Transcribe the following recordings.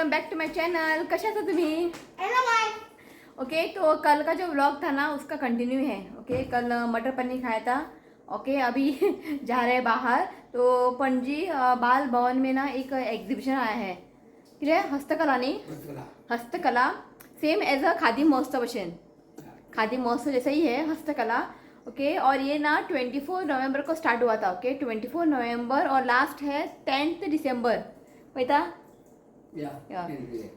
Welcome back to my channel. कशा आसा तुम्ही? Hello guys. ओके, तो कल का जो व्लॉग था ना उसका कंटिन्यू है। ओके, कल मटर पनीर खाया था। ओके, अभी जा रहे हैं बाहर। तो पणजी बाल भवन में ना एक एग्जीबिशन आया है, कितें हस्तकला न्ही, हस्तकला सेम एज अ खादी महोत्सव भशेन, खादी महोत्सव जैसा ही है हस्तकला। ओके, और ये ना 24 नवंबर को स्टार्ट हुआ था। ओके, 24 नवंबर और लास्ट है 10 डिसेंबर। पळयता,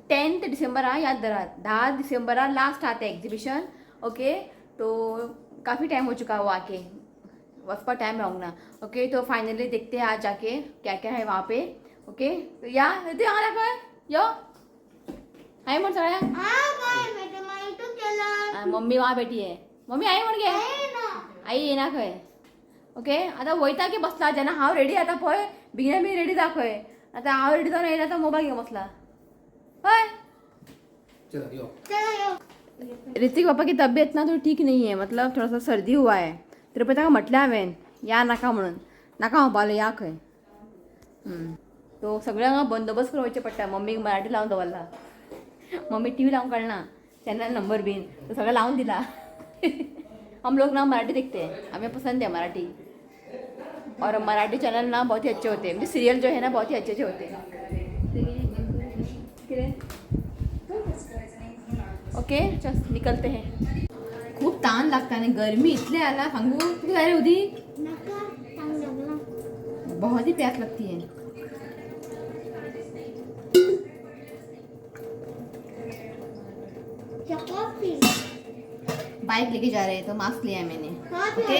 10 डिसेंबर हा, याद धरा, 10 डिसेंबरा लास्ट आहा तें एग्जिबिशन। ओके, तो काफ़ी टाइम हो चुका है वो आके, वचपा टाइम रावंक ना। ओके, तो फाइनली देखते हैं आज जाके क्या क्या है वहाँ पे। ओके, तो या ते हांगा दाखय यो हाय म्हण सगळ्यांक। हां गाइस, मैं तो my YouTube channel. आ, मम्मी वहाँ बैठी है। मम्मी आई म्हण गे। ना। आई येना खंय। ओके, आतां वयता की बसला जेन्ना हांव रेडी जाता पळय, बेगिना बेगीन रेडी जा खंय। आतां हांव रेडी जावन येयला तो मोबायल घेवन बसला हय। चलो यो। चलो यो। ऋतिक बापा की तबीयत ना थोडी ठीक नहीं है, मतलब थोड़ा सा सर्दी हुआ है। तरी पळय ताका म्हटलें हांवें या नाका म्हणून, नाका म्हणपालो या खंय। तो सगळ्यांक बंदोबस्त करून वयचें पडटा। मम्मीक मराठी लावन दवरला, मम्मी टी व्ही लावन कळना चॅनल नंबर बीन, तो सगळं लावून दिला। हम लोग ना मराठी देखते हैं, हमें पसंद है मराठी। और मराठी चैनल ना बहुत ही अच्छे होते हैं, म्हणजे सीरियल जो है ना बहुत ही अच्छे अच्छे होते हैं। ओके, चल निकलते हैं। खूप ताण लागता आणि गरमी इतली आला सांगू तुका जाय रे उदी। नका ताण लागला। बहुत ही प्यास लगती है। कॉफी। बाइक लेके जा रहे हैं तो मास्क लिया है मैंने। हाँ। ओके,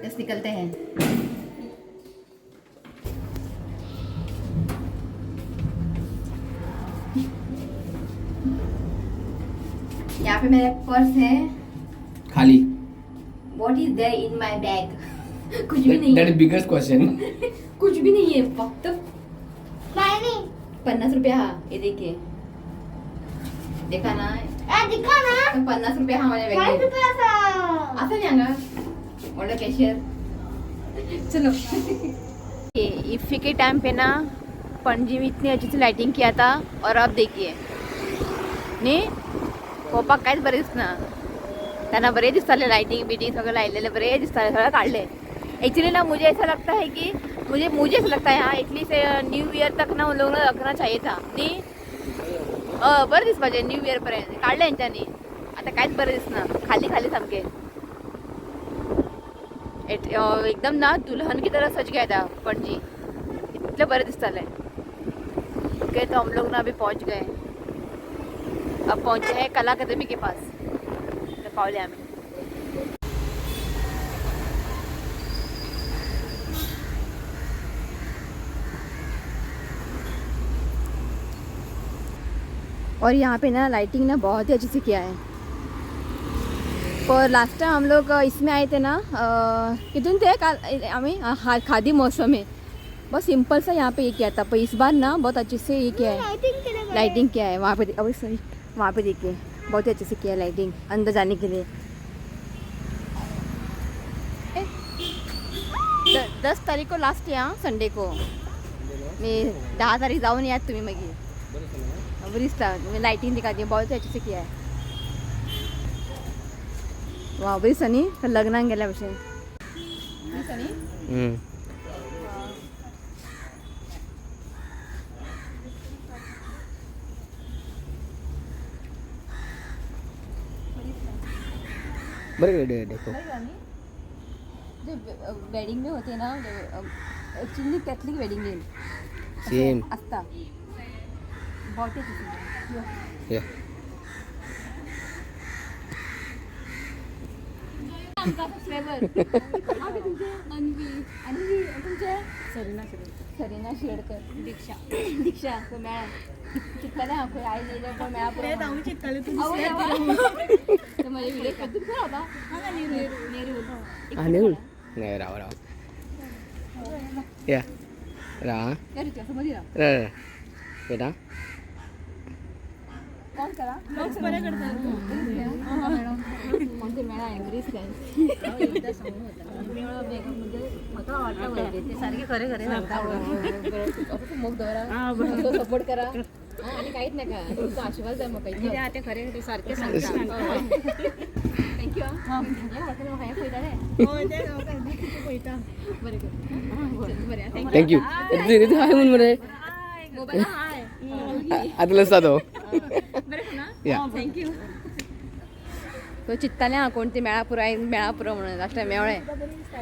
जस्ट निकलते हैं। यहाँ पे मेरा पर्स है खाली। What is there in my bag? कुछ भी नहीं that Hai. Is biggest question. कुछ भी नहीं है, फक्त पानी। 50 रुपया। हा, ये देखिए, देखा ना? ए दिखा ना। फक्त 50 रुपया हा माझ्या 5 बॅगेत। रुपये असा। असं नाही हांगा व्हडलो कॅशियर। चलो, ये इफ्फी के टाइम पे ना पणजी में इतनी अच्छी सी लाइटिंग किया था और अब देखिए न्ही, पळोवपाक कांयच बरें दिसना। त्यांना बरें दिसतालें, लाइटिंग बिटिंग सगळं लायलेलें बरें दिसतालें, सगळं काडलें। एक्चुअली ना मुझे ऐसा लगता है कि मुझे मुझे ऐसा लगता है, हाँ, एटलीस्ट न्यू ईयर तक ना उन लोगों ने रखना चाहिए था न्ही। बरें दिसपाचें न्यू इयर पर्यंत काडलें हेंच्यांनी, आतां कांयच बरें दिसना, खाली खाली सामकें। एकदम ना दुल्हन की तरह सज गया था पणजी, इतले बरें दिसतालें। ओके, तो हम लोग ना अभी पहुंच गए, अब पहुंचे हैं कला अकादमी के पास। तो पावले आम्ही। और यहाँ पे ना लाइटिंग ना बहुत ही अच्छे से किया है। पर लास्ट टाइम हम लोग इसमें आए थे ना, कितून थे काल आम्ही, हाँ, खादी महोत्सव में बहुत सिंपल सा यहाँ पे ये किया था, पर इस बार ना बहुत अच्छे से ये किया है। लाइटिंग केलं। लाइटिंग किया है वहाँ पे। अभी सॉरी, वहाँ पे देखिए बहुत ही अच्छे से किया है लाइटिंग अंदर जाने के लिए। 10 तारीख को लास्ट आहे हा, संडे को। मी 10 तारीख जाऊन यात तुम्ही मागीर। बरी दिसता, लाइटिंग दिखा दी, बहुत ही अच्छे से किया है। वा, बरी दिसता न्ही, लग्नाक गेल्या भशेन दिसता न्ही। बरं देखो। जो वेडिंग में होते ना, एक्चुअली कैथलिक वेडिंग में सेम असता, बहुत ही अच्छी। या। आमचा सबस्क्रायबर तुमचे अन्वी, अन्वी तुमचे सरीना शिरोडकर। सरीना शिरोडकर। दीक्षा। दीक्षा खंय मेळ्ळा चिंततालें हांव खंय आयज येयलें कोण मेळ्ळा पुरो। हांव चिंततालें। तर म्हजे व्हिडिओ तूं खंय रावता? नेरूल। हा, नेरूल नाही, राव राव या राव। या ऋतिका, समोर राव। रा बेटा। कोण करा बरें करता। कोण मेळ्ळा बरी दिसलें। सारखे खरे खरे सांगता. मोग दवरा, सपोर्ट करा आणि काहीच नका, तुमचा आशीर्वाद द्या म्हाका. ते खरे खरे सारखे सांगता. Thank you. बरें, thank you. हाय म्हणून मरे आतां लसता तो. या thank you. तो चित्तालें हांव कोण ती मेळा पुरो मेळा पुरो म्हणून लास्ट टायम मेळ्ळें,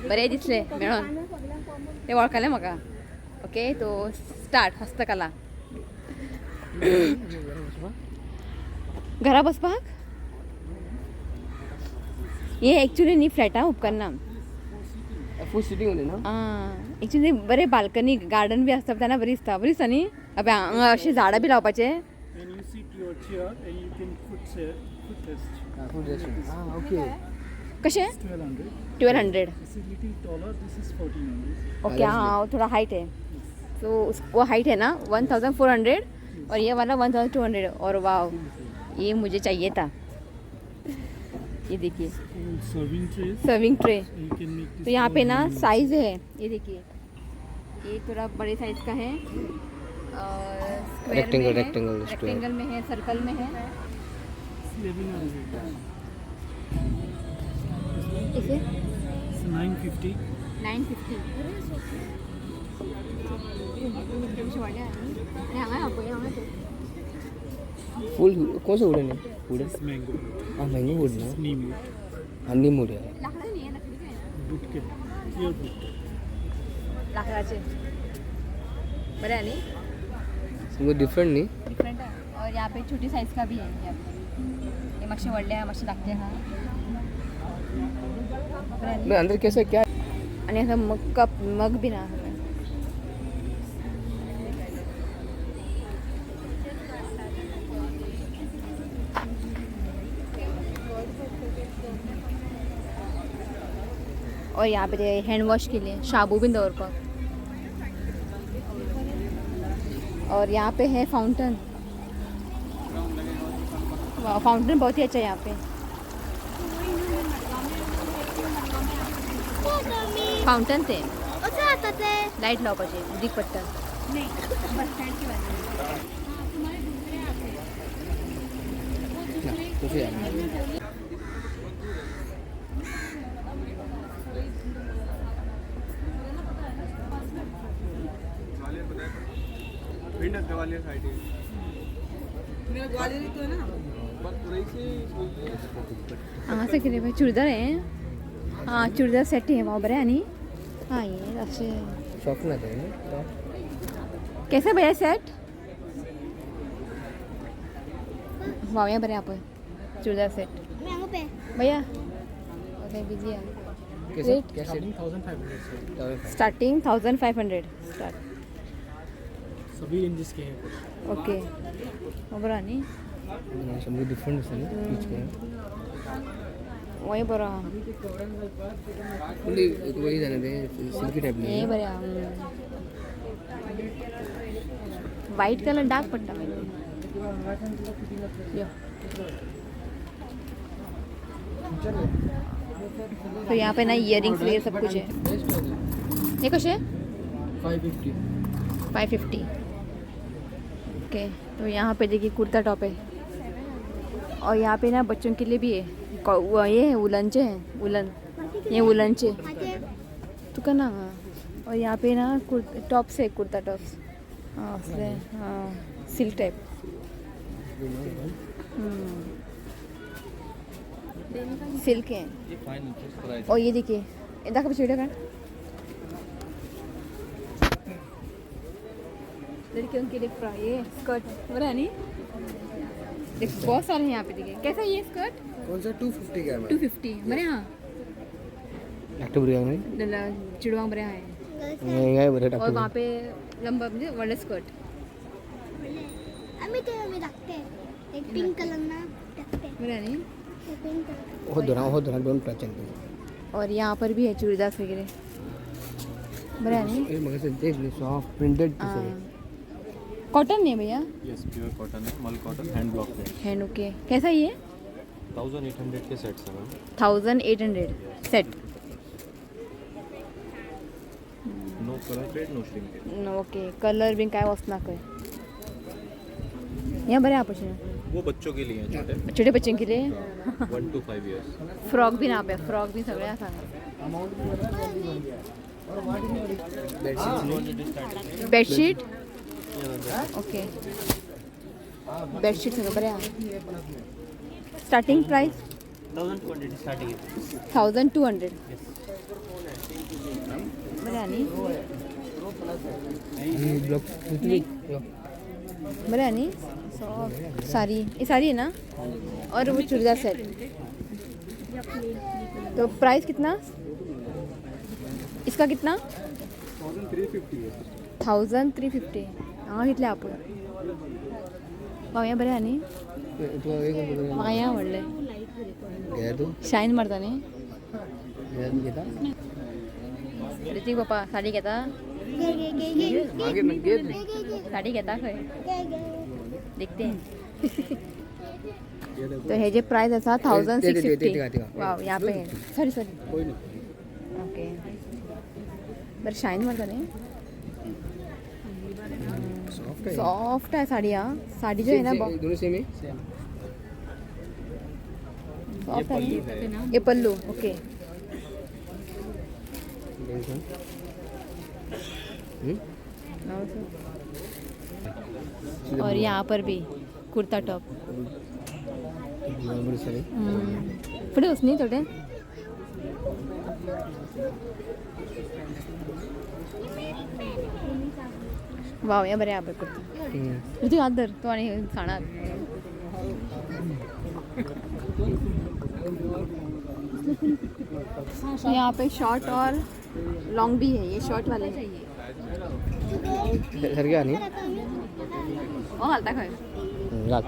बरें दिसलें मेळोन, ते वळखलें म्हाका. ओके, तो स्टार्ट हस्तकला घरा बसपाक. हे एक्चुली न्ही फ्लॅटा उपकारना. फूल सिटींग उलय ना. आं, एक्चुली बरें बाल्कनी गार्डन बी आसता तेन्ना बरी दिसता, बरी दिसता न्ही. अबे हांगा अशें झाडां बी लावपाचें. And you sit your chair and you can foot rest. Food restaurant. Ah okay. कशें? 1200. 1200. This is little taller. This is 1400. Okay, हाँ थोड़ा हाइट है तो वो हाइट है ना 1400 और ये वाला 1200. और वाह, ये मुझे चाहिए था. ये देखिए Serving trays. Serving tray. You can make this. तो यहाँ पे small ना mini size है, ये देखिए, ये थोड़ा बड़े साइज का है और स्क्वायर Rectangle, में है, rectangle, square. Rectangle में है, सर्कल में है. 1100. इसे It's 950. 950. फूल कौन सा वुडन है? वुडन. It's mango. हाँ मैंगो वुड ना. It's neem wood. हाँ नीम वुड है. Wood के. Pure wood. लाकडाचे बरें न्ही. सामको डिफरंट न्ही. डिफरंट आहे. और यहाँ पे छोटी साइज का भी है. यहाँ पे हे मातशें व्हडलें आहा, मातशें धाकटें आहा. बरें न्ही? नहीं अंदर कैसा क्या? आनी असं मग कप मग बी ना. और यहाँ पे हैंड वॉश के लिए शाबू भी दवरपाक. और यहाँ पे है फाउंटेन. वाह, फाउंटेन बहुत ही अच्छा है यहाँ पे. फाउंटेन ते असं आता ते लाईट लावपाचे उदीक पडटा. ना तशें या. हांगासर कितें पळय चुडीदार हे. आं, चुडीदार सेट हे वा बरें. आनी आं हे अशें शॉप ना ते न्ही शॉप. कैसे भैया सेट? वावया बरें पळय चुडीदार सेट. मँगो पे भैया ओके बिजी आहा. कैसे Rate? कैसे? 1500 sir. Starting 1500 start. सभी रेंजेस के हैं. ओके, बरो आहा न्ही. सामको डिफरंट आसा न्ही पीच के. होय बरो आहा. पूण ती वयर जालें तें सिल्की टायप हे न्ही. बरें आहा. वायट कलर डार्क पडटा मागीर. यो. तो यहाँ पे ना इयरिंग्स वगैरह सब कुछ है. हे कशे? 550. 550. ओके, तो यहाँ पे देखिए कुर्ता टॉप है और यहाँ पे ना बच्चों के लिए भी है. वो ये है उलनचे हैं, उलन, ये उलनचे तुका ना. और यहाँ पे ना टॉप्स है, कुर्ता टॉप्स. हाँ असले, हाँ सिल्क टाइप सिल्क है. और ये देखिए, ये दाखव चिड़िया का लड़कियों के लिए ये स्कर्ट बरा नहीं. देख बहुत सारे हैं यहाँ पे. देखिए कैसा है ये स्कर्ट? कौन सा 250 का है? 250 बरे. हाँ धाकटो भुरग्यांक न्ही. चिडवांक बरें आहे. हेंगाय बरें और धाकटो. वहाँ पे लंबा म्हणजे व्हडलें स्कर्ट. आम्ही ते आम्ही धाकटे एक पिंक कलर ना धाकटे. बरें न्ही. Pink colour. हो धरा हो धरा, don't touch anything. और यहाँ पर भी है चूड़ीदार वगैरह. बरें आहे न्ही. म्हाका तेच न्ही सॉफ्ट प्रिंटेड पीस. कॉटन नहीं है भैया? यस, प्योर कॉटन है, मल कॉटन, हैंड ब्लॉक है. Hand okay. कैसा ये? 1800 के सेट्स हैं ma'am. 1800 set. No colour fade, no shrinkage. Okay, colour बीन काय वचना खंय. हें बरें आहा पळय. वो बच्चों के लिए है, छोटे. छोटे बच्चों के लिए. 1 to 5 years. Frock बीन आहा पळय, फ्रॉक बीन सगळें आसा हांगा. बेडशीट, ओके, बेडशीट सगळें बरें आहा. स्टार्टींग प्रायस 1200 स्टार्टिंग है. 1200. बरें आहा न्ही? ब्लॉक. बरें आहा न्ही? सॉफ्ट सारी, ये साड़ी है ना, और वो चूड़ीदार सेट. तो प्राइस कितना इसका? कितना? 1350 है. 1350. हांगा कितले आहा पळय. पावया, बरें आहा न्ही? तुका एक म्हाका हें आवडलें. घे तूं. शायन मारता न्ही. घेता. ऋतिक बापा साडी घेता? घे घे घे घे. मागीर घे. घे घे. साडी घेता खंय? घे घे. देखते हैं. तो हे जे प्राइस आसा थावजंड सिक्स ते- ते- फिफ्टी. ते- ते- वाव, यहाँ पे सॉरी सॉरी. कोई न्ही. ओके, बरं, शायन मारता न्ही. सॉफ्ट आहे. सॉफ्ट आहे साडी. हा साडी जो आहे ना, दोनों सेम है. सॉफ्ट आहे. ये पल्लू, ओके. हम्म? और यहाँ पर भी कुर्ता टॉप. बरोबर सगळे. फुडें वच न्ही थोडें. वाव, हें बरें आहा पळय कुर्ता. ऋतिक, हात धर तूं आनी सांडात. यहाँ पे शॉर्ट और लॉन्ग भी है. ये शॉर्ट वाले हैं. सारखे आहा न्ही? हो, घालता खंय? घाल.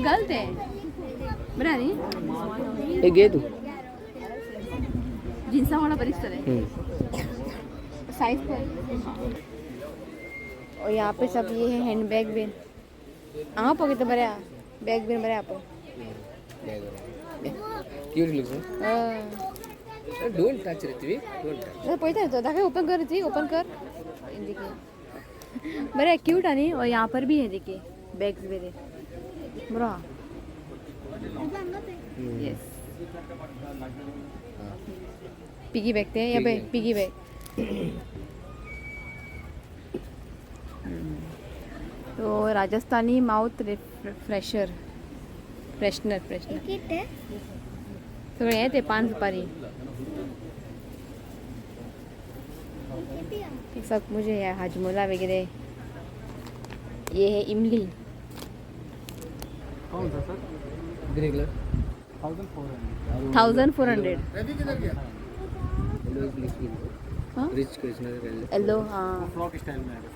घाल ते, बरें आहा न्ही? एक घे तू. जिन्सा वांगडा बरें दिसतलें. साइज पर. और यहाँ पे सब ये है, हैंड बैग भी. हांगा पळय कितें बरें आहा, बॅग बीन बरें आहा पळय. Cute looks. Don't touch, Ritwik, don't touch. पळयता तो, दाखय, ओपन कर ऋतिक, ओपन कर. ये देखिए, बरें, क्यूट आहा न्ही? और यहाँ पर भी है, देखिए, बॅग्स बरे बरो आहा. येस, पिगी बॅग ते या पळय, पिगी बॅग. तो Rajasthani mouth fresher, freshener, freshener. किती? सगळें हे ते पान सुपारी. किती? ये सब मुझे है हाजमोला वगैरह. ये है इमली. कौन सा sir? Grey colour. 1400. 1400. हाँ? रिच कृष्ण. येलो, हाँ. फ्रॉक स्टाइल में आएगा.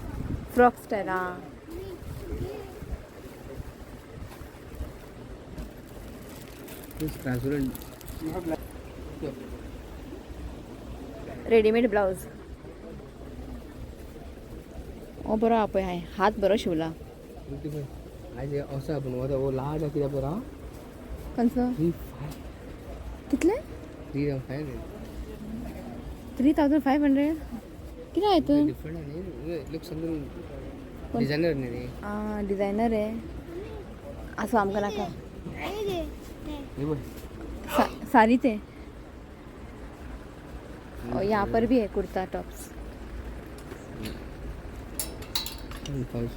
फ्रॉक स्टाइल, हाँ. ट्रांसपरंट. Readymade blouse. हो, बरो आहा पळय, हांवें हात बरो शिवला. आयज असो आपण वो लार्ज कित्याक बरो. खंयचो? 3 5. कितले? 3500. 3500 कितें हितून? डिफरंट न्ही, लूक समथिंग डिझायनर न्ही रे. आं, डिझायनर आहे. आसूं, आमकां नाका. हे घे ते. हे पळय. सारी ते. और यहाँ पर भी है कुर्ता टॉप्स. 5.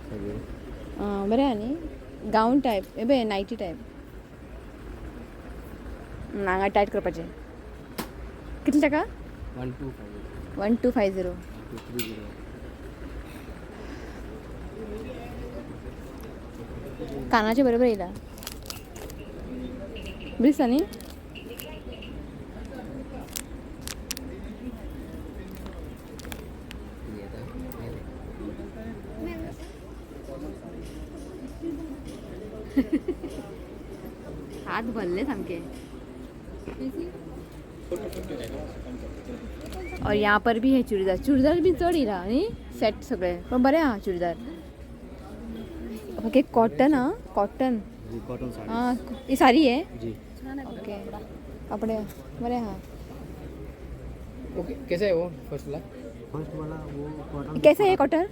बरें आहा न्ही? गाऊन टायप, हे पळय, नायटी टायप. हांगा टायट करपाचें. कितले टाका? 1250. 1250. 230. कानाचे बरोबर येयला, बरी दिसता न्ही? कितें येता? हात भरले सामके. और यहाँ पर भी है चुडीदार. चुडीदार बी चड येयला न्ही, सेट सगळे, पण बरें आहा चुडीदार. ओके, कॉटन आहा, कॉटन. जी, कॉटन साड़ी. हाँ, ये साड़ी है. जी. ओके, कपडे बरे आहा. ओके, कैसा है वो फर्स्ट वाला? फर्स्ट वाला वो कॉटन। कैसा है कॉटन?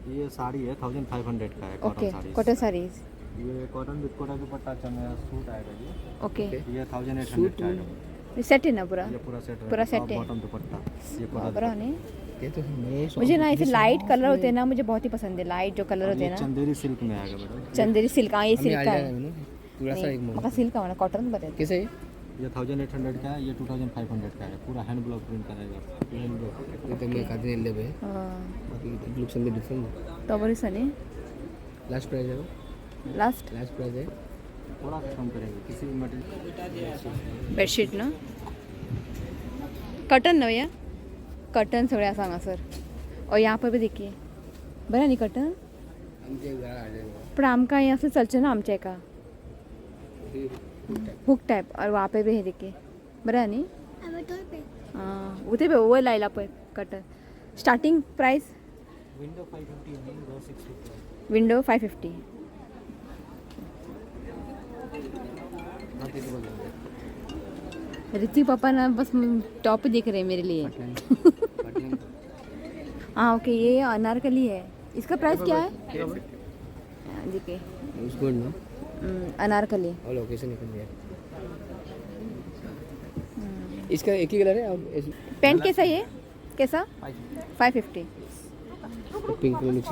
ये साड़ी है 1500 का है। Okay, cotton sari. Cotton saris. ये कॉटन विद कोटा दुपट्टा चमे सूट आएगा ये। ओके। ये 1800 का आएगा। सेट है ना पूरा? ये पूरा सेट। पूरा सेट है। बॉटम दुपट्टा, ये कोटा। बराबर नहीं? ये तो मैं मुझे ना ऐसे लाइट कलर होते हैं ना, मुझे बहुत ही पसंद है लाइट जो कलर होते हैं ना। चंदेरी सिल्क में आएगा मैडम। चंदेरी सिल्क, हाँ ये सिल्क का है। पूरा सा एक म्हाका सिल्क आवडना, कॉटन बरें। कैसे है? ये 1800 का है, ये 2500 का है। पूरा हैंड ब्लॉक प्रिंट का रहेगा, हैंड ब्लॉक। ये तो मैं खाते नहीं ले भाई। हाँ। Looks something different. तो बरी दिसा न्ही। लास्ट प्राइस है वो? लास्ट। लास्ट प्राइस है। थोड़ा सा कम करेंगे किसी भी मटेरियल। बेडशीट ना, कॉटन ना भैया, कॉटन सगळे आसा हांगासर। और यहाँ पर भी देखिए, बरें न्ही कॉटन? आमचे घरा हाडले। पण आमकां हें असं चलचें ना आमच्या एका हुक टायप। और वहाँ पे भी हे देखिए, बरें न्ही? आं, उते पळय वयर लायला पळय cotton. Starting price? Window 550 है, डोर 650। विंडो 550। ऋतिक पापा ना बस टॉप ही देख रहे हैं मेरे लिए। हाँ ओके, ये अनारकली है। इसका प्राइस क्या है? हाँ, देखिए। It's good ना? अनारकली। और लोकेशन निकल गया। इसका एक ही कलर है और पैंट कैसा ये? कैसा? 550। पिंक में लुक्स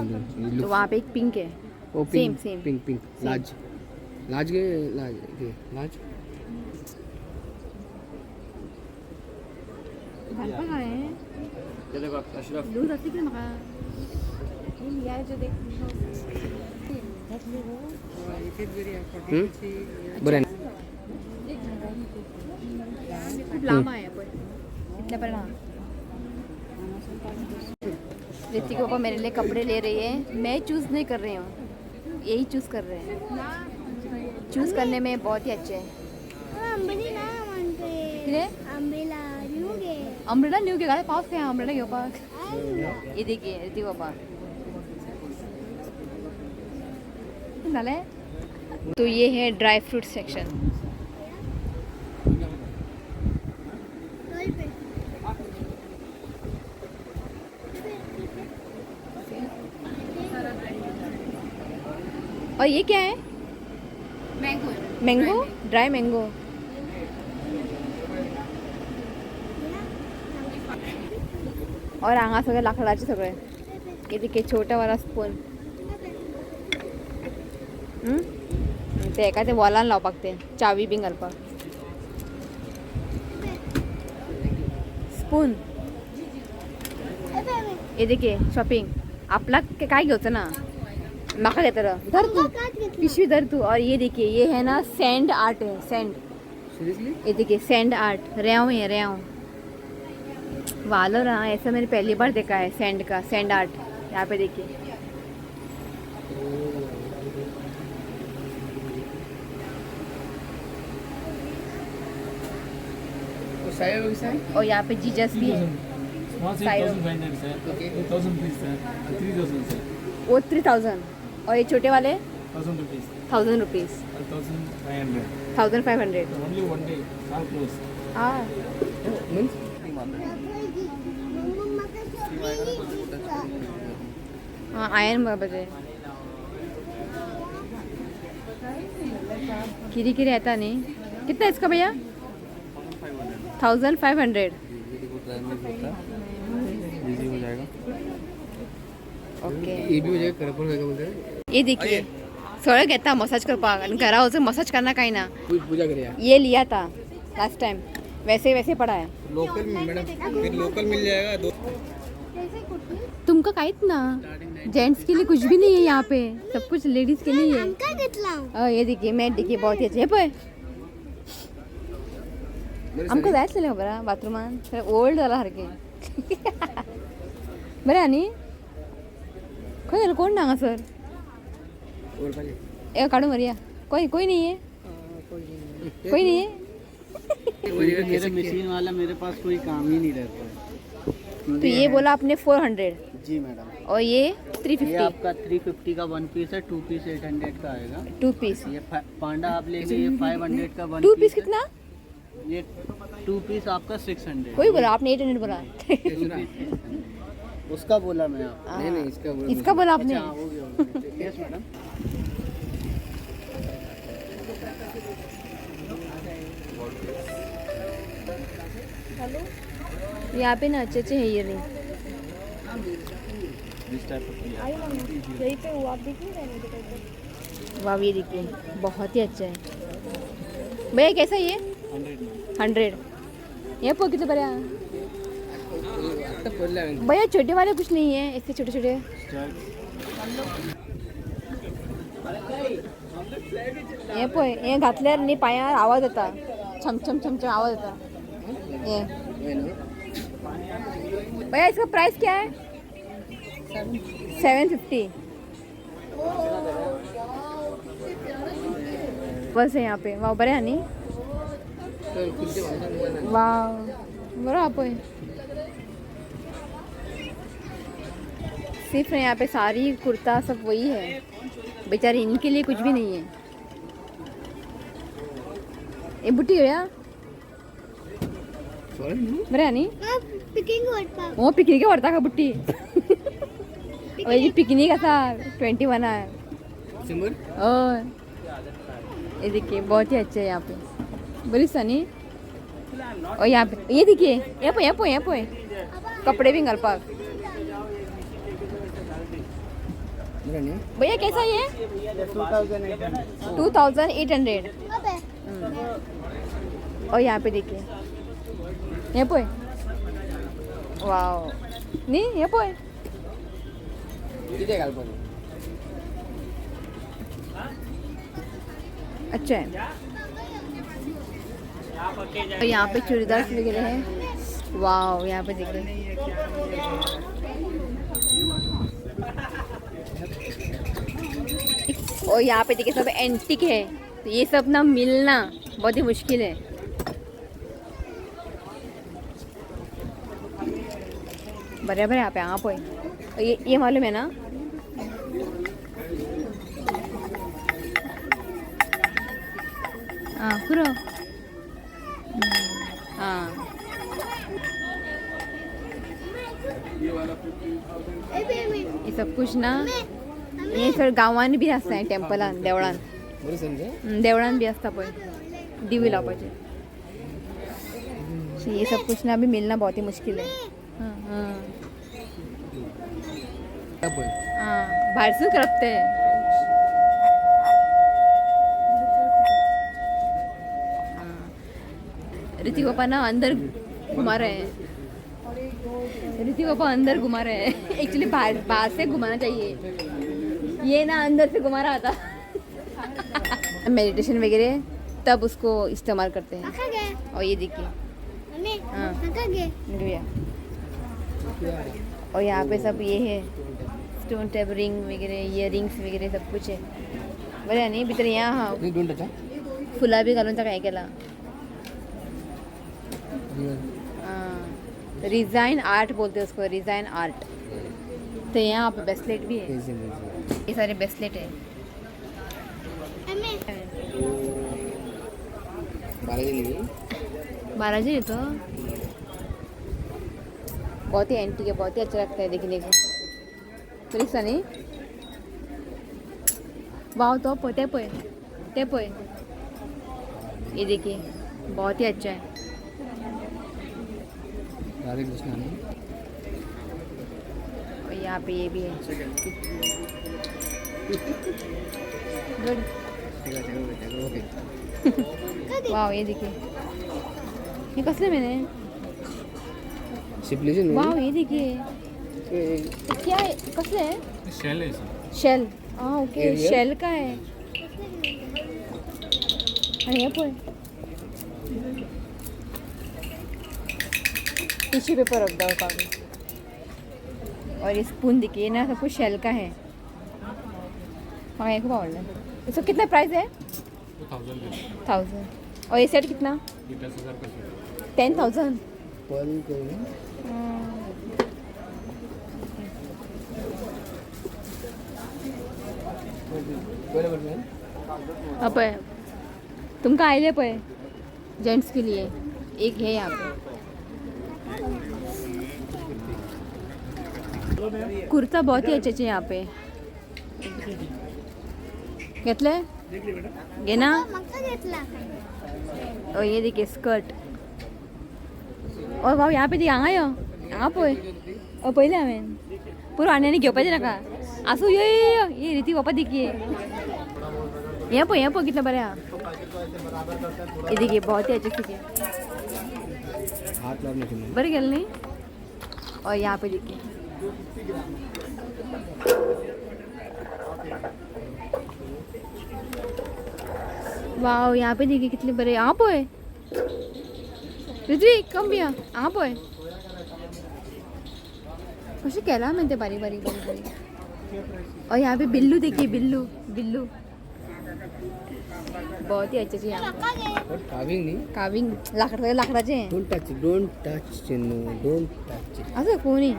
तो वहाँ पे एक पिंक है। वो same, pink same. Pink pink large large K large K large. ये देखो अशरफ। लूज आसली कितें म्हाका? बरें। खूप लांब आहे पळय, इतल्या पर्यंत आहा। ऋतिक पापा मेरे लिए कपड़े ले रही है, मैं चूज़ नहीं कर रही हूँ, यही चूज़ कर रहे हैं। चूज़ करने में बहुत ही अच्छे हैं। अम्ब्रेला म्हणते। कितें? अम्ब्रेला न्यू घे। अम्ब्रेला न्यू घे, घाल पावस खंय अम्ब्रेला घेवपाक। ये देखिए ऋतिक पापा जालें। तो ये है ड्राई फ्रूट सेक्शन। तोय पे। और ये क्या है? Mango. Mango, dry mango. और हांगा सगळे लाकडाचे सगळे। ये देखिए छोटा वाला स्पून। ते एका ते वॉलान लावपाक, ते चावी बीन घालपाक स्पून। ये देखिए शॉपिंग। आपल्याक काय घेवचो ना, म्हाका घेतलो। धर तू पिशवी, धर तू। और ये देखिए, ये है ना सैंड आर्ट है, सैंड। सीरियसली? ये देखिए सैंड आर्ट, रेव है रेव वालो रहा। ऐसा मैंने पहली बार देखा है सैंड का, सैंड आर्ट। यहाँ पे देखिए। वो साइज कैसा है? और यहाँ पे जीजस भी है। Small size Side. 1500 sir. Okay. 1000 rupees sir. 3000 sir. वो 3000। और ये छोटे वाले? 1000 rupees. 1000 rupees. 1500. 1500। Only one day. All close. हाँ। मींस म्हाका शॉपिंग। हाँ आयन बरोबर आहे। किरी किरी येता न्ही। कितना इसका भैया? 1500। ये देखो ड्राई में होता है, इजी हो जाएगा। ओके। ये भी हो जाएगा, करपन होएगा बोलते हैं। ये देखिए सगळें घेता मसाज करपाक आनी घरा वचून मसाज करना काय ना। पूजा करिया। ये लिया था लास्ट टाइम, वैसे वैसे पड़ा है। लोकल मैडम, फिर लोकल मिल जाएगा दो। तुमका काहीच ना, जेंट्स के लिए कुछ भी नहीं है यहाँ पे, सब कुछ लेडीज के लिए है। आमकां घेतला। ये देखिए मॅट देखिए बहुत ही अच्छे हे पळय। आमकां जाय आसलेलें खबर आहा बाथरुमान ओल्ड जाला सारकें। बरें आहा न्ही? खंय गेलो कोण ना हांगासर? और पहले ए काढून व्हरया। कोई कोई नहीं है, कोई नहीं है। मेरे मशीन वाला मेरे पास कोई काम ही नहीं रहता है। तो ये बोला आपने 400। जी मैडम। और ये थ्री ये फिफ्टी आपका 350 का वन पीस है, 2 पीस 800 का आएगा। 2 पीस। ये पांडा आप लेंगे, ये 500 का वन। 2 पीस कितना? ये 2 पीस आपका 600। कोई बोला आपने 800 बोला। 2 पीस 600। उसका बोला मैं आपको। नहीं नहीं, इसका बोला। इसका बोला आपने? हो गया। Yes madam. यहाँ पे ना अच्छे अच्छे है earring. This type of यहीं पे हुआ, आप देख नहीं रहे मुझे। वाह, ये देखिए बहुत ही अच्छा है। भैया कैसा ये? 100। ये पो कितने बड़े? भैया छोटे वाले कुछ नहीं है, ऐसे छोटे छोटे। हे पळय, हे घातल्यार न्ही पांयार आवाज येता, छम छम छम छम आवाज येता। ये भैया इसका प्राइस क्या है? 750। बस है यहाँ पे। वाह बरें न्ही? वाह बरो हा पळय। सिर्फ यहाँ पे सारी कुर्ता सब वही है, बेचारे इनके लिए कुछ भी नहीं है। ये बुटी होया बरें न्ही? पिकिंग व्हरपाक। हो पिकनीक व्हरता का बुट्टी? पिकनीक आसा 21 है। हय ये देखिए बहुत ही अच्छा है यहाँ पे। बरी सनी। और यहाँ पे ये देखिए, ये पळय, ये पळय, ये पळय कपडे भी घालपाक। भैया कैसा ये? 2800। और यहाँ पे देखिए ये पळय, वाव न्ही हे पळय। अच्छा है। और यहाँ पे चूड़ीदार वगैरह है। वाव यहाँ पे देखिए। और यहाँ पे देखिए सब एंटीक है, तो ये सब ना मिलना बहुत ही मुश्किल है। बराबर है यहाँ पे। हाँ पळय, ये मालूम है ना? हाँ पुरो। हाँ ये सब कुछ ना ये सर गांवांनी बी आसता टेम्पलान, देवळान, देवळान बी आसता पळय दिवे लावपाचे। ये सब कुछ ना अभी मिलना बहुत ही मुश्किल है। हाँ हाँ हाँ भायर करप ते। ऋतिक पापा ना अंदर घुमा रहे हैं, ऋतिक पापा अंदर घुमा रहे हैं। एक्चुअली बाहर बाहर से घुमाना चाहिए, ये ना अंदर से घुमा रहा था। मेडिटेशन वगैरह तब उसको इस्तेमाल करते हैं। और ये देखिए, हाँ भैया। और यहाँ पे सब ये है स्टोन टाइप रिंग वगैरह, इयर रिंग्स वगैरह सब कुछ है। बरं न्ही भितर हें आहा, फुलां बी घालून ताका हें केलां। रिजाइन आर्ट बोलते हैं उसको, रिजाइन आर्ट। तो यहाँ पे ब्रेसलेट भी है, ये सारे ब्रेसलेट है। बालाजी तो बहुत ही एंटीक है, बहुत ही अच्छा लगता है देखने को। पुलिस नहीं वाव तो पळय, ते पळय, ते पळय, ये देखिए बहुत ही अच्छा है। राधे कृष्ण। और यहाँ पे ये भी है। गुड। वाह ये देखिए, ये कसले मैंने वाह ये देखिए क्या है, कसले है? शेल है। शेल, हाँ ओके शेल का है। आणि हे पळय टिश्यू पेपर रख दो काफी। और ये स्पून देखिए ना, सब कुछ शेल का है। हाँ ये खूब आवडलं। इसका कितना प्राइस है? 1000। और ये सेट कितना? 10,000 का सेट। 10,000। पळय तुमका आयले पळय जेंट्स के लिए एक है यहाँ पे। कुर्ता बहुत ही अच्छे अच्छे यहाँ पे. घेतले घे ना. म्हाका घेतला. और ये देखिए स्कर्ट. और भाऊ यहाँ पे दी हांगा यो, हांगा पळय. ओ पयलें हांवें पुरो आनी आनी घेवपाचें नाका. आसूं, यो यो यो, ये रिती बापा देखिए. हें पळय, हें पळय कितलें बरें आहा. ये देखिए बहुत ही अच्छे देखिए. हाथ लावणे तुम्ही. बरें गेलें न्ही. और यहाँ पे देखिए. वाव, यहाँ पे देखिए कितने बरे. हां पळय ऋत्विक, कम बिया. हां पळय कशें केलां हांवें तें बारीक बारीक बारीक बारीक. और यहाँ पे बिल्लू देखिए, बिल्लू बिल्लू बहुत ही अच्छे अच्छे यहाँ. म्हाका घे. कार्विंग न्ही. काविंग लाकडां लाकडाचें. Don't touch, don't touch Chinnu, don't touch. असं कोणी.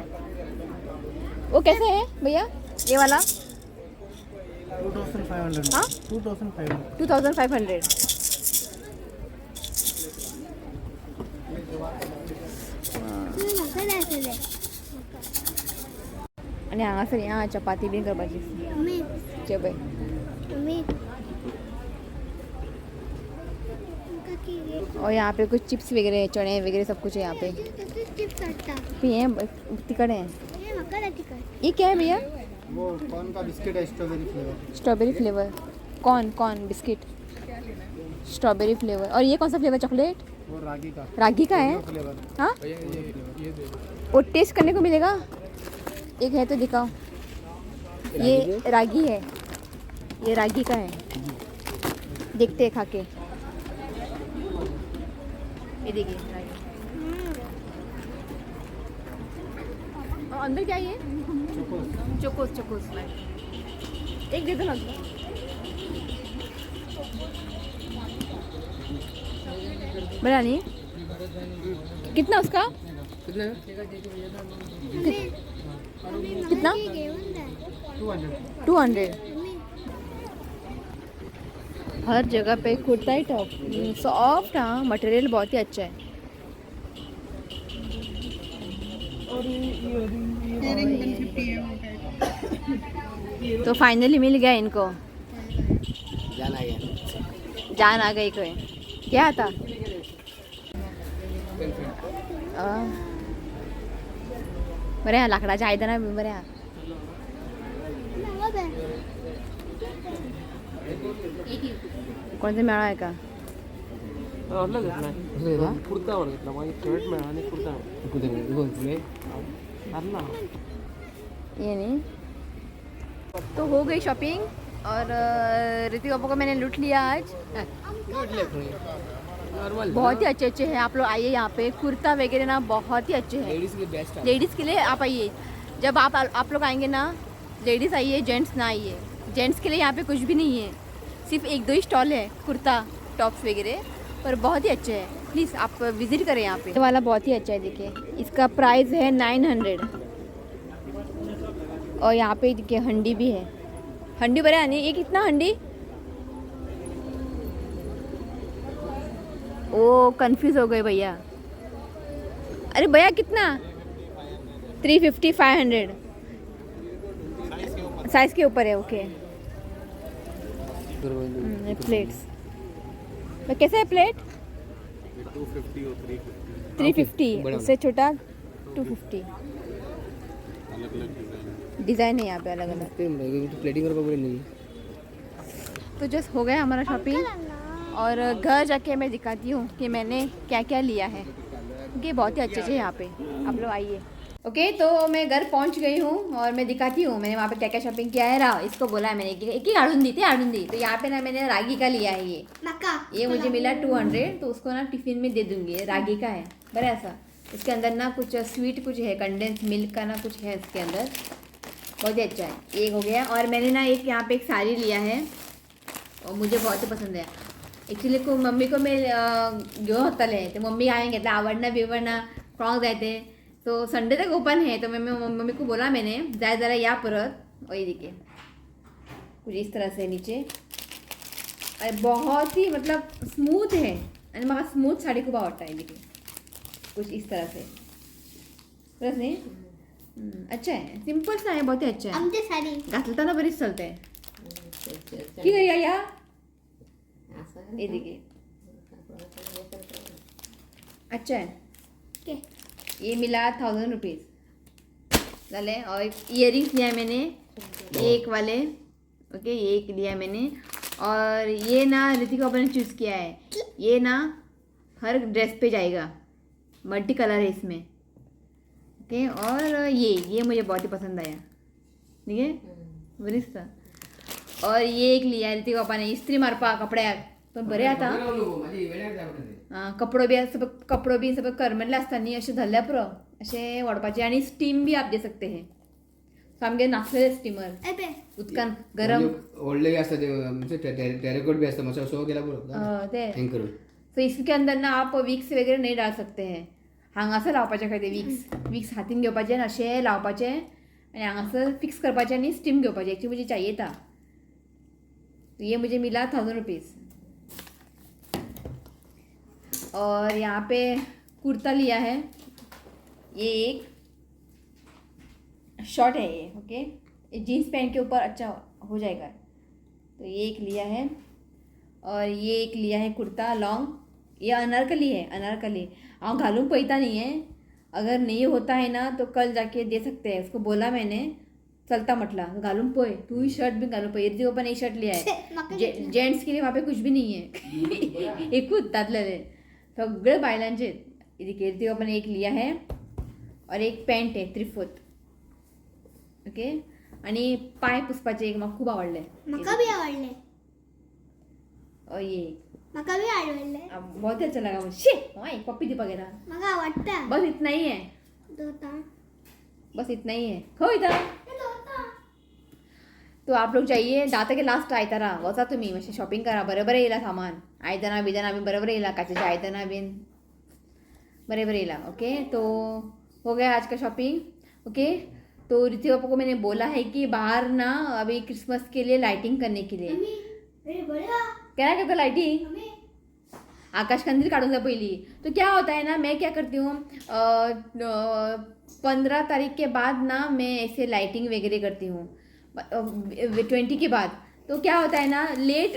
वो कैसे है भैया ये वाला? 2500. हाँ? 2500. 2500. म्हाका जाय आसलें. आनी हांगासर या चपाती बीन करपाची. मम्मी. चे पळय. मम्मी, म्हाका की और यहाँ पे कुछ चिप्स वगैरह है, चने वगैरह सब कुछ है यहाँ पे. तसंच चिप्स हाडटा. भी हैं तिकड़े हैं. हे म्हाका जाय तिखट. ये क्या है भैया? वो कॉर्न का बिस्किट है, strawberry flavour. Strawberry flavour. Corn corn biscuit strawberry flavour. और ये कौन सा फ्लेवर? चॉकलेट? वो रागी का. रागी का है. फ्लेवर. हाँ, वो टेस्ट करने को मिलेगा? एक है तो दिखाओ. ये रागी है, ये रागी का है. देखते हैं खा के. ये देखिए रागी. और अंदर क्या है ये? चोकोस. चोकोस एक दे दो ना. बड़ा नहीं. कितना उसका? कितना? कितना? घेऊन जाय. 200. मम्मी. हर जगह पे कुर्ता ही टॉप सॉफ्ट. हाँ, मटेरियल बहुत ही अच्छा है. तो फाइनली मिल गया इनको. जान आ गया. जान आ गई कोई. क्या था? बरें आहा, लाकडाचें आयदनां बी बरें आहा. म्हाका जाय. कोणाचें मेळ्ळो हाका? घेतला. कुर्ता वर घेतला, मागीर शर्ट मेळ्ळा आनी कुर्ता. हारला. ये नहीं तो हो गई शॉपिंग. और ऋतिक पापा को मैंने लूट लिया आज. नॉर्मल. बहुत ही अच्छे अच्छे हैं. आप लोग आइए यहाँ पे, कुर्ता वगैरह ना बहुत ही अच्छे हैं. Ladies K best. Ladies K लिए आप आइए. जब आप लोग आएंगे ना, लेडीज़ आइए, जेंट्स ना आइए. जेंट्स के लिए यहाँ पे कुछ भी नहीं है, सिर्फ एक दो ही स्टॉल है कुर्ता टॉप्स वगैरह, पर बहुत ही अच्छे हैं. प्लीज़ आप विज़िट करें यहाँ पे. ये वाला बहुत ही अच्छा है, देखिए इसका प्राइस है 900. और यहाँ पे देखिए हंडी भी है. हंडी बरे नहीं. ये कितना हंडी? ओ कंफ्यूज हो गए भैया. अरे भैया कितना? 350, 500 साइज़ के ऊपर है. ओके. प्लेट्स कैसे है? प्लेट 350. उससे छोटा 250. डिज़ाइन है यहाँ पे अलग अलग. प्लेटिंग करपाक बरें न्ही. तो जस्ट हो गया हमारा शॉपिंग और घर जाके मैं दिखाती हूँ कि मैंने क्या क्या लिया है. ये बहुत ही अच्छे अच्छे यहाँ पे, आप लोग आइए. ओके, तो मैं घर पहुँच गई हूँ और मैं दिखाती हूँ मैंने वहाँ पे क्या क्या शॉपिंग किया है. राव इसको बोला है मैंने कि एक ही आड़ून दी थी, आड़ून दी. तो यहाँ पे ना मैंने रागी का लिया है ये. म्हाका. ये मुझे मिला 200, तो उसको ना टिफिन में दे दूँगी. रागी का है, बड़ा ऐसा. इसके अंदर ना कुछ स्वीट कुछ है, कंडेंस मिल्क का ना कुछ है इसके अंदर. बहुत ही अच्छा है. एक हो गया. और मैंने ना एक यहाँ पे एक साड़ी लिया है और मुझे बहुत ही पसंद है. एक्चुअली को मम्मी को मैं घेऊन वताले ते मम्मी हांवें घेतला. आवडना बिवडना कोणाक जाय ते. तो संडे तक ओपन है, तो मैं मम्मी को बोला मैंने जाए ज़रा या परत. और ये देखिए कुछ इस तरह से नीचे. अरे बहुत ही मतलब स्मूथ है आणि म्हाका स्मूथ साडी खूप आवडता. है देखिए कुछ इस तरह से. बस नहीं. अच्छा है, सिंपल सा है, बहुत ही अच्छा है. आमचे साडी. घातलं ना बरीच चलते. की करूया या? ये देखिए, अच्छा है. ओके. ये मिला 1000 रुपीज़ झाले. और इयरिंग्स लिया मैंने, ये एक वाले. ओके, ये एक लिया मैंने और ये ना ऋतिक बाबा ने चूज़ किया है. ये ना हर ड्रेस पे जाएगा, मल्टी कलर है इसमें. ओके, और ये मुझे बहुत ही पसंद आया. ठीक है, बरीच. और ये एक लिया ऋतिक बाबा ने, इस्त्री मारपा कपड्याक पण बरे आता. आं, कपडो बी आसा, कपडो बी सगळे करमल्ले आसता न्ही, अशें धरल्या पुरो, अशें वडपाचें. आनी स्टीम बी आप दे सकते हैं. सामके नासलेले स्टिमर. ए. उदकान गरम. व्हडले आसता ते, म्हणजे टेरेकोट बी आसता, मातसो सो केला पुरो. ते हँग करून. सो इसके अंदर ना आप विक्स वगैरे नहीं डाल सकते हैं. हांगासर लावपाचें खंय ते विक्स, विक्स हातीन घेवपाचें आनी अशें लावपाचें आनी हांगासर फिक्स करपाचें आनी स्टीम घेवपाचें. एक्चुअली मुझे चाहिए था, तो ये मुझे मिला 1000 रुपीज़. और यहाँ पे कुर्ता लिया है. ये एक शॉर्ट है ये. ओके, ये जीन्स पैंट के ऊपर अच्छा हो जाएगा, तो ये एक लिया है. और ये एक लिया है कुर्ता लॉन्ग. ये अनारकली है, अनारकली. हांव घालून पळयता न्ही हें. अगर नहीं होता है ना तो कल जाके दे सकते हैं. उसको बोला मैंने, चलता म्हटलं, घालून पळय तूं, शर्ट बी घालून पळय. ऋतिक पण एक शर्ट लिया है. जेंट्स के लिए वहाँ पे कुछ भी नहीं है, एकूच दादलेले, सगळे बायलांचे. ऋतिक पण एक लिया है और एक पॅन्ट आहे थ्री फोर्थ. ओके, आणि पाय पुसपाचे एक म्हाका खूब आवडले. म्हाका बी आवडले. और ये म्हाका बी आवडले. अब बहुत ही अच्छा लगा मुझे. शे वहाँ एक पप्पी दीपा गेला. म्हाका आवडटा. बस इतना ही है. दोता. बस इतना ही है. खंय वयता? तो आप लोग जाइए. दाता के लास्ट आयतारा वचा तुम्ही, मातशें शॉपिंग करा. बरें बरें येयला सामान, आयदनां बिदनां बी बरें बरें येयला, काचेचीं आयदनां बीन बरें बरें येयला. ओके, तो हो गया आज का शॉपिंग. ओके, तो ऋतिक पापा को मैंने बोला है कि बाहर ना अभी क्रिसमस के लिए लाइटिंग करने के लिए. मम्मी, अरे बरं. क्या करता लाइटिंग? मम्मी. आकाश कंदील काढून जा पहिली. तो क्या होता है ना, मैं क्या करती हूँ, 15 तारीख के बाद ना मैं ऐसे लाइटिंग वगैरह करती हूँ, 20 के बाद. तो क्या होता है ना, लेट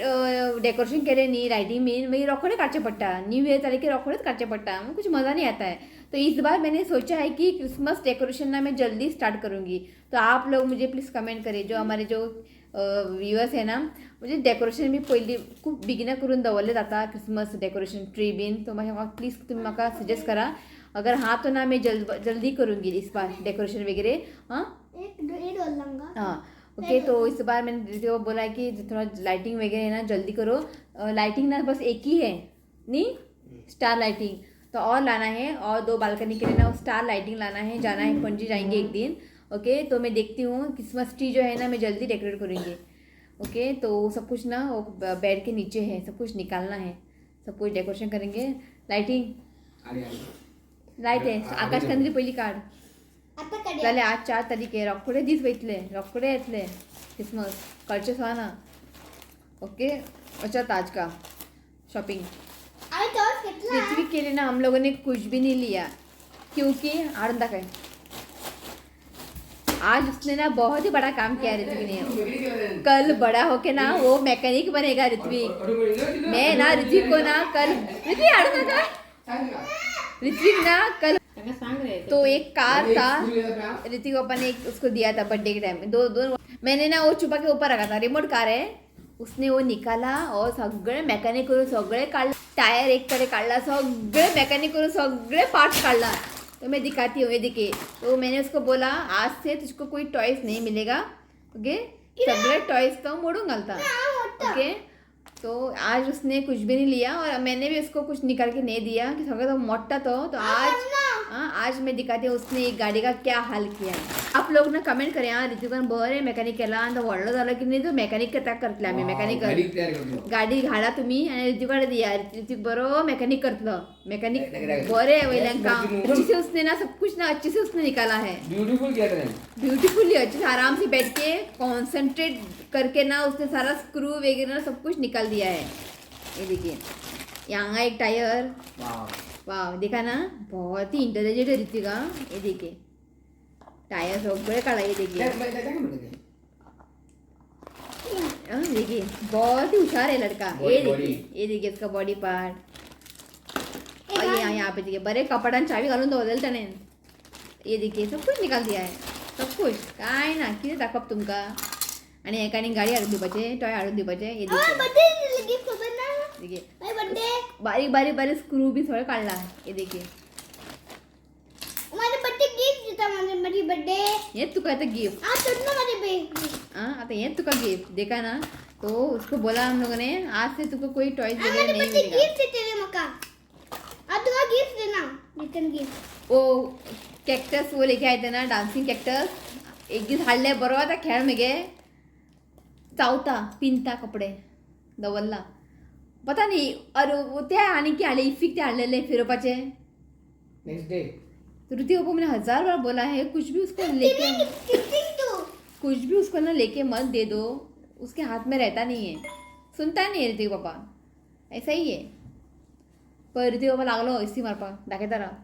डेकोरेशन केलें न्ही लायटींग बीन, मागीर रोखडें काडचें पडटा. न्यू इयर जालें की रोखडेंच काडचें पडटा, कुछ मज़ा नहीं आता है. तो इस बार मैंने सोचा है कि क्रिसमस डेकोरेशन ना मैं जल्दी स्टार्ट करूँगी. तो आप लोग मुझे प्लीज़ कमेंट करें, जो हमारे जो व्युअर्स है ना, म्हणजे डेकोरेशन बी पयलीं खूब बेगिना करून दवरलें जाता, क्रिसमस डेकोरेशन ट्री बीन. तो मातशें म्हाका प्लीज तुमी म्हाका सजेस्ट करा. अगर हाँ तो ना मैं जल्द जल्दी करूँगी इस बार डेकोरेशन वगैरह. हाँ. एक हे दवरला हांगा. हाँ, ओके. तो इस बार मैंने जो बोला है कि थोड़ा लाइटिंग वगैरह है ना जल्दी करो. लाइटिंग ना बस एक ही है नहीं, स्टार लाइटिंग, तो और लाना है. और दो बालकनी के लिए ना स्टार लाइटिंग लाना है. जाना है, पणजी जाएंगे एक दिन. ओके, तो मैं देखती हूँ, क्रिसमस ट्री जो है ना मैं जल्दी डेकोरेट करूँगी. ओके, तो सब कुछ ना वो बेड के नीचे है, सब कुछ निकालना है, सब कुछ डेकोरेशन करेंगे. लाइटिंग आली आली. लायट आहे. आकाश कंदील पहिली काढ. आता काढया. जाल्यार आज 4 तारीख आहे, रोखडे दीस वयतले, रोखडे येतले क्रिसमस, कळचें सुद्दां ना. ओके, अच्छा, आज का शॉपिंग. हांवें तोच घेतला. ऋत्विक के लिए ना हम लोगों ने कुछ भी नहीं लिया, क्योंकि हाडून दाखय. आज उसने ना बहुत ही बड़ा काम किया है ऋत्विक ने. कल बड़ा होके ना वो मैकेनिक बनेगा ऋत्विक. मैं ना ऋत्विक को ना कल, ऋत्विक हाडून दाखय, ऋत्विक ना कल ताका सांग रे. तो एक कार था, ऋतिक पापा ने एक उसको दिया था बर्थडे के टाइम में, दो दो मैंने ना वो छुपा के ऊपर रखा था. रिमोट कार है. उसने वो निकाला और सगळे मेकॅनिक करून सगळे काढ, टायर एक कडे काढला, सगळे मेकॅनिक करून सगळे पार्ट्स काढला. तो मैं दिखाती हूँ, ये देखिए. तो मैंने उसको बोला, आज से तुझको कोई टॉयज नहीं मिलेगा. ओके, सगळे टॉयज तो मोडून घालता. ओके, तो आज उसने कुछ भी नहीं लिया और मैंने भी उसको कुछ निकाल के नहीं दिया कि सगळं तो मोठा. तो आज, हाँ, आज मैं दिखाती हूँ उसने एक गाड़ी का क्या हाल किया. आप लोग ना कमेंट करें. हाँ, ऋतिकान बरें मेकॅनिक केला आनी तो व्हडलो जालो की नाही तो मेकॅनिक करता करतले आमी मेकॅनिक. गाडी तयार करतो. गाडी घाडा तुम्ही आणि ऋतिक दिया, ऋतिक बरो मेकॅनिक करतलो. मेकॅनिक बरे वयल्यान काम अच्छे से उसने ना सब कुछ ना अच्छे से उसने निकाला है. ब्युटिफुल किया त्याने. ब्यूटीफुली, अच्छे से, आराम से बैठ के कॉन्सेंट्रेट करके ना उसने सारा स्क्रू वगैरह ना सब कुछ निकाल दिया है. ये देखिए, यहाँ एक टायर. वाव. वाह, देखा ना, बहुत ही इंटेलिजेंट है ऋतिका. ये देखिए. टायर सगळे काढला. ये देखिए. हाँ, देखिए, बहुत ही होशियार है लड़का. ये देखिए, ये देखिए, इसका बॉडी पार्ट. और ये यहाँ यहाँ पे देखिए, बरे कपडान चावी घालून दवरलेले ताणें. ये देखिए, सब कुछ निकाल दिया है, सब कुछ. काय ना कितें दाखोवप तुमकां. आनी हेका आनी गाडी हाडून दिवपाचें, टॉय हाडून दिवपाचें. ये देखिए. बर्थडे गिफ्ट खबर ना. देखिए. My birthday. बारीक बारीक बारीक स्क्रू बी सगळें काडला. हे देखिए. माझे बर्थडे गिफ्ट दिता माझे माझी बर्थडे. हेच तुका आतां गिफ्ट. आ चल ना माझे बे. हाँ, आता ये तुका गिफ्ट देखा ना, तो उसको बोला हम लोगों ने, आज से तुमको कोई टॉयज वगैरह माझे नहीं बर्थडे मिलेगा. गिफ्ट देते मका. आ तुका गिफ्ट देना, रिटर्न गिफ्ट. वो कॅक्टस वो लेके आए थे ना, डान्सिंग कॅक्टस, एक दीस हाडले बरो आतां खेळ मगे चावता पिंता कपडे दवरला. पता नाही. अरे वो ते आनी की हाडले, इफीक ते हाडलेले फिरोवपाचे. Next day. ऋतिक को मैंने हजार बार बोला है, कुछ भी उसको लेके तू कुछ भी उसको ना लेके मत दे दो, उसके हाथ में रहता नहीं है. सुनता नहीं है ऋतिक पापा, ऐसा ही है. पर ऋतिक बाबा लागलो इस्त्री मारपाक, दाखयता राव.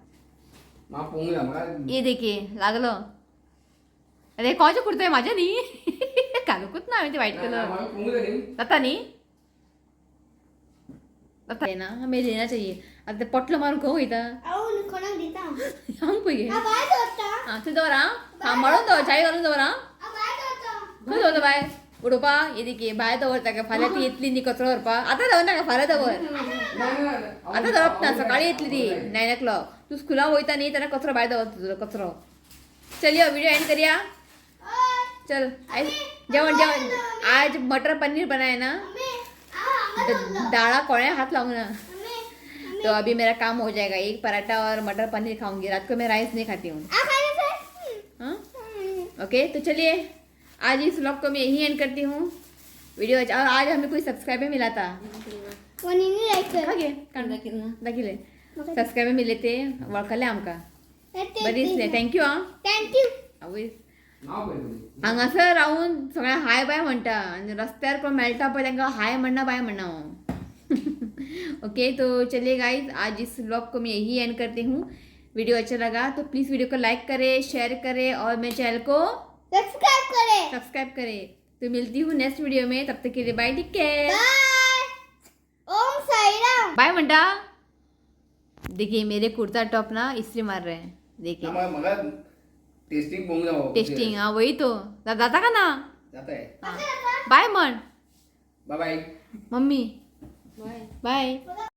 म्हाका पळोवंक जाय म्हाका. ये देखिए, लागलो. अरे, कोणाचे कुर्तो माझ्या न्ही, घालूकूच ना हांवें ते व्हायट कलर. म्हाका पळोवंक जाय न्ही. जाता न्ही, जाता ना, हमें लेना चाहिए. आतां ते पोटलो मारून खंय वयता? हांव कोणाक दिता. सांग पळय. हांव भायर दवरता. आं, थंय दवर. आं, सांबाळून दवर, चावी घालून दवर. आं. हांव भायर दवरता. खंय दवरता? भायर उडोवपा. ये देखिए, भायर दवरता काय? फाल्यां ती येतली न्ही कचरो व्हरपाक. आतां दवर नाका, फाल्यां दवर. आतां दवरप ना, सकाळी येतली ती 9 o'clock. तूं स्कुलाक वयता न्ही तेन्ना कचरो भायर दवर तुजो कचरो. चल यो, व्हिडिओ एंड करया. चल आयज जेवण जेवण. आज मटर पनीर बनाया ना. मम्मी, हांव हांगा दवरलो. दाळा कोणे हात लावंक ना. मम्मी. तो अभी मेरा काम हो जाएगा. एक पराठा और मटर पनीर खाऊंगी. रात को मैं राइस नहीं खाती हूँ. आ खाने से. हाँ, ओके. तो चलिए, आज इस व्लॉग को मैं यही एंड करती हूँ वीडियो. और आज हमें कोई सब्सक्राइबर मिला था. कोणी नाही जायचं. ओके, दाखिले सबस्क्रायबर मिले ते, वळखले आमकां, बरी दिसले. Thank you. हां. Thank you. आवय. नांव पळय तुजें. हांगासर रावून सगळ्यांक हाय बाय म्हणटा आनी रस्त्यार कोण मेळटा पळय तांकां हाय म्हणना, बाय म्हणना हांव. ओके, तो चलिए गाइज, आज इस व्लॉग को मैं यही एंड करती हूँ. वीडियो अच्छा लगा तो प्लीज़ वीडियो को लाइक करें, शेयर करें और मेरे चैनल को सबस्क्राईब करे. सब्सक्राइब करें. तो मिलती हूँ नेक्स्ट वीडियो में, तब तक के लिए बाय, टेक केयर. बाय, ओम साईराम. बाय म्हणटा. देखिए, मेरे कुर्ता टॉप ना इस्त्री मार रहे हैं, देखिए. म्हाका म्हाका टेस्टिंग पळोवंक जाय. टेस्टिंग, हाँ, वही तो. जाता का ना? जाता. बाय म्हण. Bye bye. Mummy, bye.